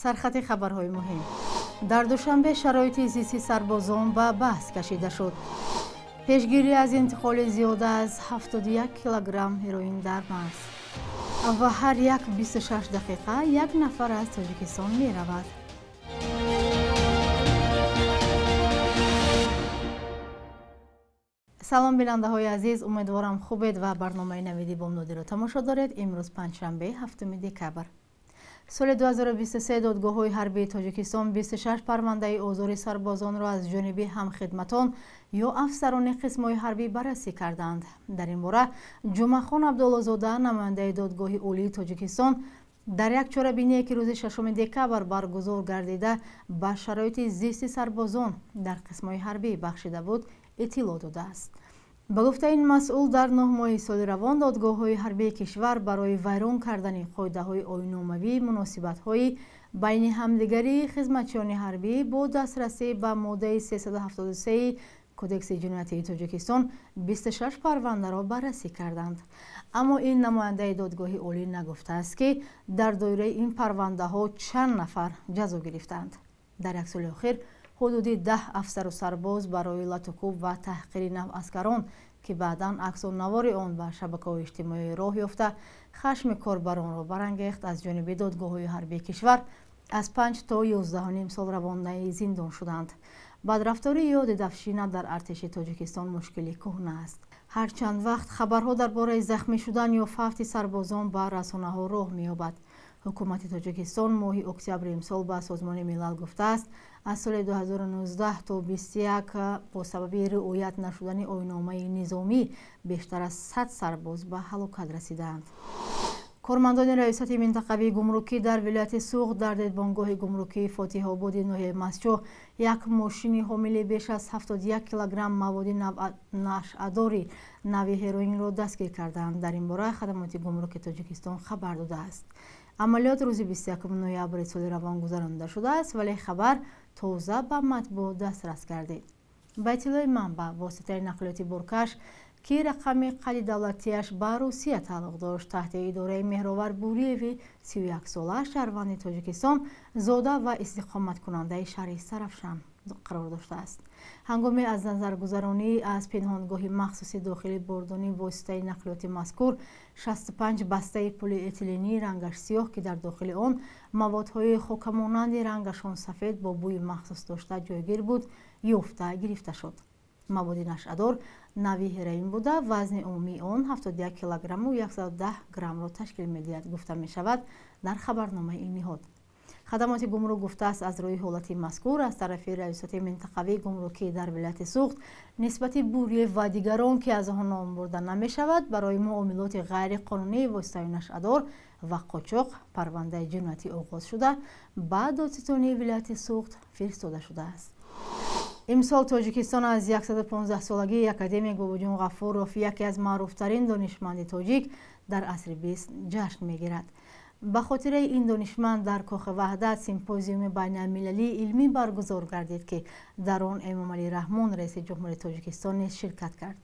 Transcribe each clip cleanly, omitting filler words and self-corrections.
Сархати хабарҳои муҳим. Дар Душанбе шароити зисти сарбозон ба баҳс кашида шуд. Пешгирӣ аз интиқоли зиёда аз 71 килограмм ҳероин дар марз. Ва ҳар як 26 дақиқа як нафар аз Тоҷикистон меравад. Салом бинандаҳои азиз, умедворам хубед ва барномаи навиди бомдодиро тамошо доред. Имрӯз панҷшанбе, 7 декабр. Соли 2023 додгоҳҳои ҳарбии Тоҷикистон 26 парвандаи озори сарбозонро аз ҷониби ҳамхидматон ё афсарони қисмҳои ҳарбӣ баррасӣ карданд. Дар ин бора Ҷумъахон Абдуллозода, намояндаи додгоҳи олии Тоҷикистон, дар як чорабиние ки рӯзи 6 декабр баргузор гардида ба шароити зисти сарбозон дар қисмҳои ҳарбӣ бахшида буд, иттилоъ додааст. Ба гуфтаи ин масъул, дар 9 моҳи соли равон додгоҳҳои ҳарбии кишвар барои вайрон кардани қоидаҳои оинномавии муносибатҳои байни ҳамдигарии хизматчиёни ҳарбӣ бо дастрасӣ ба моддаи 373 Кодекси ҷиноятии Тоҷикистон 26 парвандаро баррасӣ карданд. Аммо ин намояндаи додгоҳи олӣ нагуфтааст, ки дар доираи ин парвандаҳо чанд нафар ҷазо гирифтанд. Дар як соли охир ҳудуди 10 афсару сарбоз барои латукӯб ва таҳқири наваскарон, ки баъдан аксу навори он ба шабакаҳои иҷтимоӣ роҳ ёфта хашми корбаронро барангехт, аз ҷониби додгоҳҳои ҳарбии кишвар аз 5 то 11,5 сол равонаи зиндон шуданд. Бадрафторӣ ё дедовщина дар артиши Тоҷикистон мушкили кӯҳна аст. Ҳар чанд вақт хабарҳо дар бораи захмӣ шудан ё фавти сарбозон ба расонаҳо роҳ меёбад. Ҳукумати Тоҷикистон моҳи октябри имсол ба Созмони Милал гуфтааст, аз соли 2019 то 21 бо сабаби риоят нашудани оинномаи низомӣ бештар аз 100 сарбоз ба ҳалокат расидаанд. Кормандони раёсати минтақавии гумрукӣ дар вилояти Суғд дар дидбонгоҳи гумрукии Фотиҳободи ноҳияи Мастчоҳ як мошини ҳомили беш аз 71 килограмм маводи нашъадори нави ҳероинро дастгир карданд. Дар ин бора хадамоти гумруки Тоҷикистон хабар додааст. Амалиёт рӯзи 21 ноябри соли равон гузаронида шудааст, вале хабар тоза ба матбуот дастрас гардид. Ба иттилои манбаъ, воситаи нақлиёти боркаш, ки рақами қайди давлатиаш ба Русия тааллуқ дошт, таҳти идораи Меҳровар Буриеви 31-сола, шаҳрванди Тоҷикистон, зода ва истиқоматкунандаи шаҳри Сарафшан қарор доштааст. Ҳангоми аз назаргузаронӣ аз пинҳонгоҳи махсуси дохили бордони воситаи нақлиёти мазкур 65 бастаи полиэтилении рангаш сиёҳ, ки дар дохили он маводҳои хокамонанди рангашон сафед бо бӯи махсус дошта ҷойгир буд, ёфта гирифта шуд. Маводи нашъадор нави ҳероин буда, вазни умумии он 71 килограмму 110 граммро ташкил медиҳад, гуфта мешавад дар хабарномаи ин ниҳод. Хадамоти гумрук гуфтааст, аз рӯи ҳолати мазкур аз тарафи раёсати минтақавии гумрукӣ дар вилояти Суғд нисбати Буриев ва дигарон, ки аз онҳо ном бурда намешавад, барои муомилоти ғайриқонунии воситаи нашъадор ва қочоқ парвандаи ҷиноятӣ оғоз шуда, ба додситонии вилояти Суғд фиристода шудааст. Имсол Тоҷикистон аз 115-солагии академик Бобоҷон Ғафуров, яке аз маъруфтарин донишманди тоҷик дар асри 20, ҷашн мегирад. Ба хотираи ин донишманд дар Кохи Ваҳдат симпозиуми байналмилалии илмӣ баргузор гардид, ки дар он Эмомалӣ Раҳмон, раиси ҷумҳури Тоҷикистон, низ ширкат кард.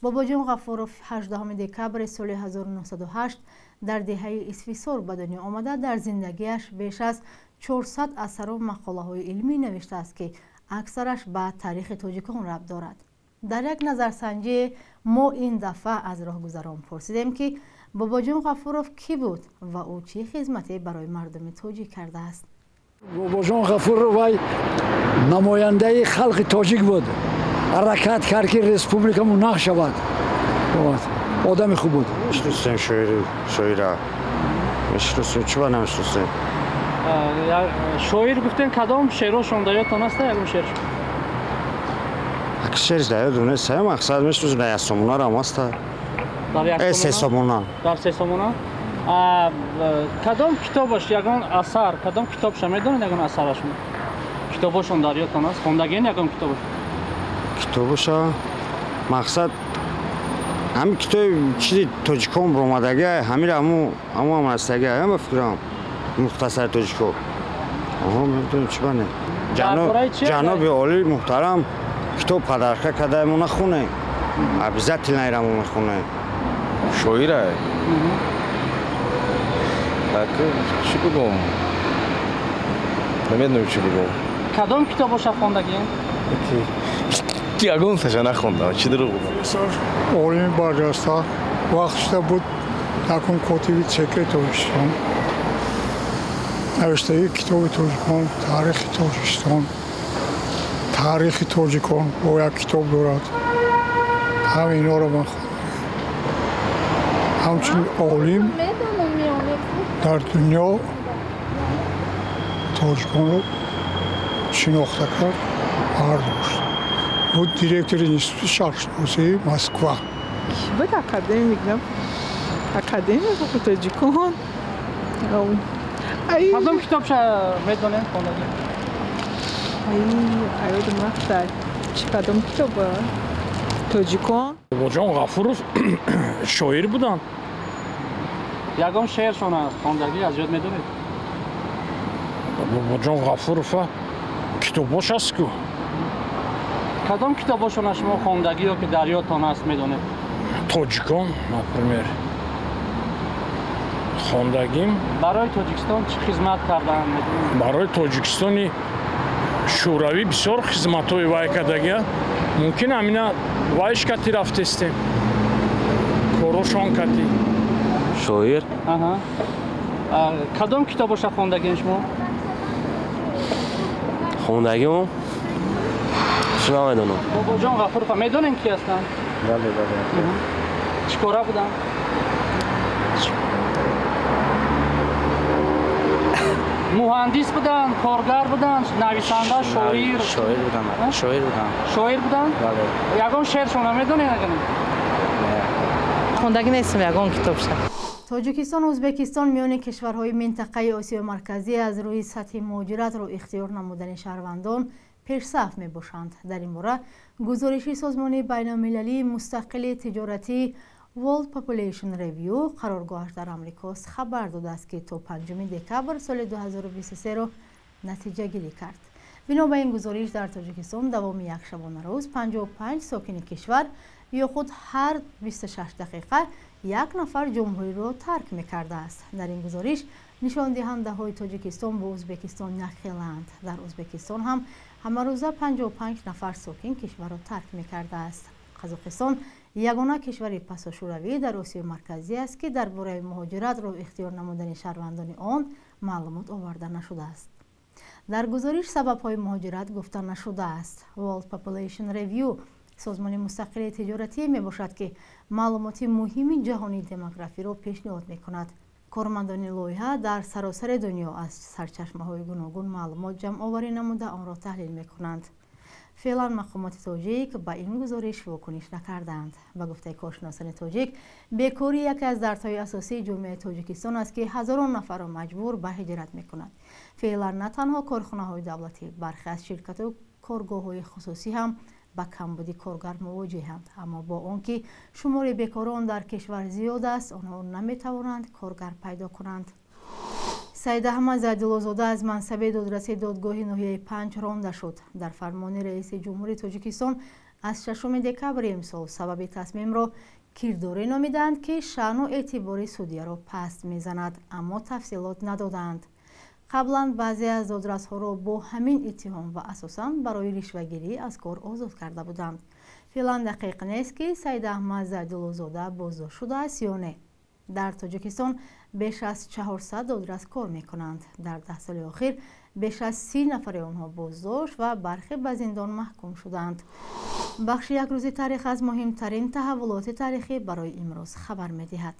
Бобоҷон Ғафуров 18 декабри соли 1908 дар деҳаи Исфисор ба дунё омада, дар зиндагиаш беш аз 400 асару мақолаҳои илмӣ навиштааст, ки аксараш ба таърихи тоҷикон рабт дорад. Дар як назарсанҷӣ мо ин дафъа аз роҳгузарон пурсидем, ки Бобоҷон Ғафуров кӣ буд ва ӯ чӣ хизмате барои мардуми тоҷик кардааст. Бобоҷон Ғафуров вай намояндаи халқи тоҷик буд. Ҳаракат кард, ки республика мунақ шавад. Одами хуб буд. Мешиносем шоира. Мешиносем, чӣ ба намешиносем? Шоир гуфтем, кадом шеърошон дар ёдтон аст? Ягон шеър? Ак шеър дар ёдам нест, мақсад мешиносем, дар як сомонарам аст. Се сомона. Дар се сомона? Кадом китобаш, ягон асар, кадом китобша медонед, ягон асарашон? Китобошон дар ёдтон аст? Хондагиен ягон китобаш? Китобаша мақсад ҳамин китоби чизи тоҷикон баромадагӣ, ҳамин ҳаму ҳам ҳастагӣ, ба фикрам мухтасари тоҷико. Оҳо, медонем чӣ бане. Ҷаноби олӣ муҳтарам китоб падарка карда мо нахонем. Обязательно ира мо мехонем. Шоира? Чӣ бигӯм? Намедонам чӣ бигӯям. Кадом китобоша хондагием? Ягонташа нахондам, чӣ дурӯғ бигӯям. Олими барҷаста вақт шуда буд якум котиби ЦК Тоҷикистон, навиштаи китоби тоҷикон, таърихи Тоҷикистон, таърихи тоҷикон бо як китоб дорад. Ҳама инҳоро ман хондам. Ҳамчун олим дар дунё тоҷиконро шинохта кард, бардошт. Буд директори Институти шарқшиносии Москва. Буд академик, академик тоҷикон. Кадом китобша медонем, хондагӣ? Ёдам рафта, чӣ кадом китоб тоҷикон. Бобоҷон Ғафуров шоир буданд. Ягон шеършона хондагӣ, аз ёд медонед? Бобоҷон Ғафурова китобош аст ку. Кадом китобошона шумо хондагӣ ё ки дар ёдтон аст, медонед? Тоҷикон, например, хондагим. Барои Тоҷикистон чӣ хизмат карданд? Барои Тоҷикистони Шӯравӣ бисёр хизматҳои вай кардагия. Мумкин ҳамина вайш кати рафтестем, корошон кати. Шоир. Кадом китобоша хондагием шумо? Хондагиам чӣ намедонам. Бобоҷон Ғафурова медонем ки ҳастанд? Бале, бале. Чӣ кора буданд? Муҳандис буданд, коргар буданд, нависанда, шоир? Шоир буданд. Шоир буданд. Шоир буданд? Бале. Ягон шеършона медонед? Хондагӣ нестам ягон китобша. Тоҷикистону Ӯзбекистон миёни кишварҳои минтақаи Осиёи Марказӣ аз рӯи сатҳи муҳоҷиратро ихтиёр намудани шаҳрвандон пешсаф мебошанд. Дар ин бора гузориши созмони байналмилалии мустақили тиҷоратии World Population Review, қароргоҳаш дар Амрикост, хабар додааст, ки то 5 декабр соли 2023-ро натиҷагирӣ кард. Бино ба ин гузориш, дар Тоҷикистон давоми як шабонарӯз 55 сокини кишвар ё худ ҳар 26 дақиқа як нафар ҷумҳуриро тарк мекардааст. Дар ин гузориш нишондиҳандаҳои Тоҷикистон бо Ӯзбекистон якхелаанд. Дар Ӯзбекистон ҳам ҳамарӯза 55 нафар сокин кишварро тарк мекардааст. Қазоқистон ягона кишвари пасошӯравӣ дар Осиёи Марказӣ аст, ки дар бораи муҳоҷиратро ихтиёр намудани шаҳрвандони он маълумот оварда нашудааст. Дар гузориш сабабҳои муҳоҷират гуфта нашудааст. World Population Review созмони мустақили тиҷоратӣ мебошад, ки маълумоти муҳими ҷаҳонии демографиро пешниҳод мекунад. Кормандони лоиҳа дар саросари дунё аз сарчашмаҳои гуногун маълумот ҷамъоварӣ намуда, онро таҳлил мекунанд. Феълан мақомоти тоҷик ба ин гузориш вокуниш накарданд. Ба гуфтаи коршиносони тоҷик, бекорӣ яке аз дардҳои асосии ҷомеаи Тоҷикистон аст, ки ҳазорон нафарро маҷбур ба ҳиҷрат мекунад. Феълан на танҳо корхонаҳои давлатӣ, бархе аз ширкату коргоҳҳои хусусӣ ҳам ба камбуди коргар мувоҷеҳанд. Аммо бо он ки шумори бекорон дар кишвар зиёд аст, онҳо наметавонанд коргар пайдо кунанд. Саидаҳмад Зайдуллозода аз мансаби додраси додгоҳи ноҳияи Панҷ ронда шуд. Дар фармони раиси ҷумҳури Тоҷикистон аз 6 декабри имсол сабаби тасмимро кирдорӣ номиданд, ки шаъну эътибори судияро паст мезанад, аммо тафсилот надоданд. Қаблан баъзе аз додрасҳоро бо ҳамин иттиҳом ва асосан барои ришвагирӣ аз кор озод карда буданд. Феълан дақиқ нест, ки Саидаҳмад Зайдуллозода боздошт шудааст ё не. Дар Тоҷикистон беш аз 400 додрас кор мекунанд. Дар 10 соли охир беш аз 30 нафари онҳо боздошт ва бархе ба зиндон маҳкум шуданд. Бахши як рӯзи таърих аз муҳимтарин таҳаввулоти таърихӣ барои имрӯз хабар медиҳад.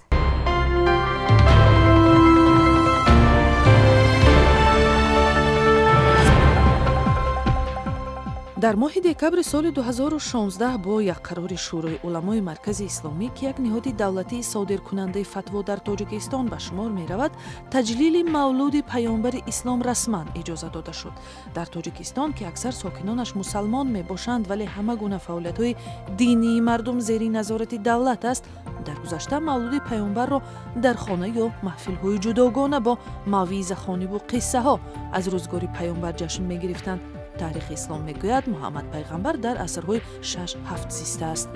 Дар моҳи декабри соли 2016 бо як қарори Шӯрои уламои Маркази Исломӣ, ки як ниҳоди давлатии содиркунандаи фатво дар Тоҷикистон ба шумор меравад, таҷлили мавлуди паёмбари ислом расман иҷоза дода шуд. Дар Тоҷикистон, ки аксар сокинонаш мусалмон мебошанд, вале ҳама гуна фаъолиятҳои динии мардум зери назорати давлат аст, дар гузашта мавлуди паёмбарро дар хона ё маҳфилҳои ҷудогона бо мавъизахониву қиссаҳо аз рӯзгори паёмбар ҷашн мегирифтанд. Таърихи ислом мегӯяд, Муҳаммад пайғамбар дар асрҳои 6-7 зистааст.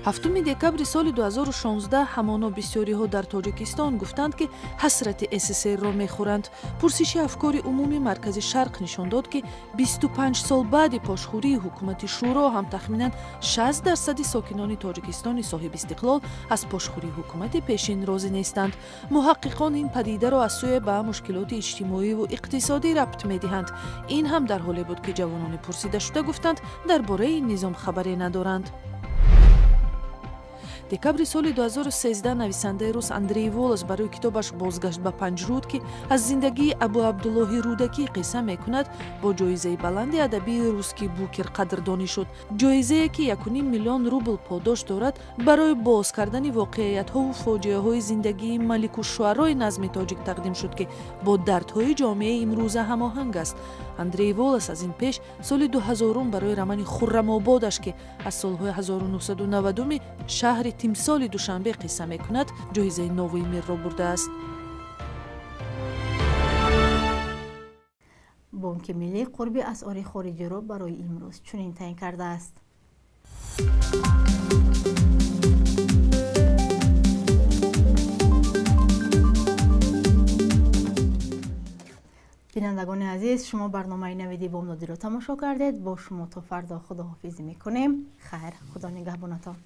7 декабри соли 2016 ҳамоно бисёриҳо дар Тоҷикистон гуфтанд, ки ҳасрати СССР-ро мехӯранд. Пурсиши афкори умумии Маркази Шарқ нишон дод, ки 25 сол баъди пошхӯрии ҳукумати Шӯро ҳам тахминан 60% сокинони Тоҷикистони соҳибистиқлол аз пошхӯрии ҳукумати пешин розӣ нестанд. Муҳаққиқон ин падидаро аз сӯе ба мушкилоти иҷтимоиву иқтисодӣ рабт медиҳанд. Ин ҳам дар ҳоле буд, ки ҷавонони пурсидашуда гуфтанд, дар бораи ин низом хабаре надоранд. Декабри соли 2013 нависандаи рус Андрей Волос барои китобаш «Бозгашт ба Панҷруд», ки аз зиндагии Абу Абдуллоҳи Рӯдакӣ қисса мекунад, бо ҷоизаи баланди адабии «Русский Букер» қадрдонӣ шуд. Ҷоизае, ки 1,5 миллион рубл подош дорад, барои боз кардани воқеиятҳову фоҷиаҳои зиндагии маликушшуарои назми тоҷик тақдим шуд, ки бо дардҳои ҷомеаи имрӯза ҳамоҳанг аст. Андрей Волос аз ин пеш соли 2000 барои романи «Хуррамободаш», ки аз солҳои 1990 шаҳри тимсоли Душанбе қисса мекунад, ҷоизаи «Новый мир»-ро бурдааст. Бонки миллӣ қурби асъори хориҷиро барои имрӯз чунин таъин кардааст. Бинандагони азиз, шумо барномаи Навиди бомдодиро тамошо кардед. Бо шумо то фардо худоҳофизӣ мекунем. Хайр, худо нигаҳбонатон.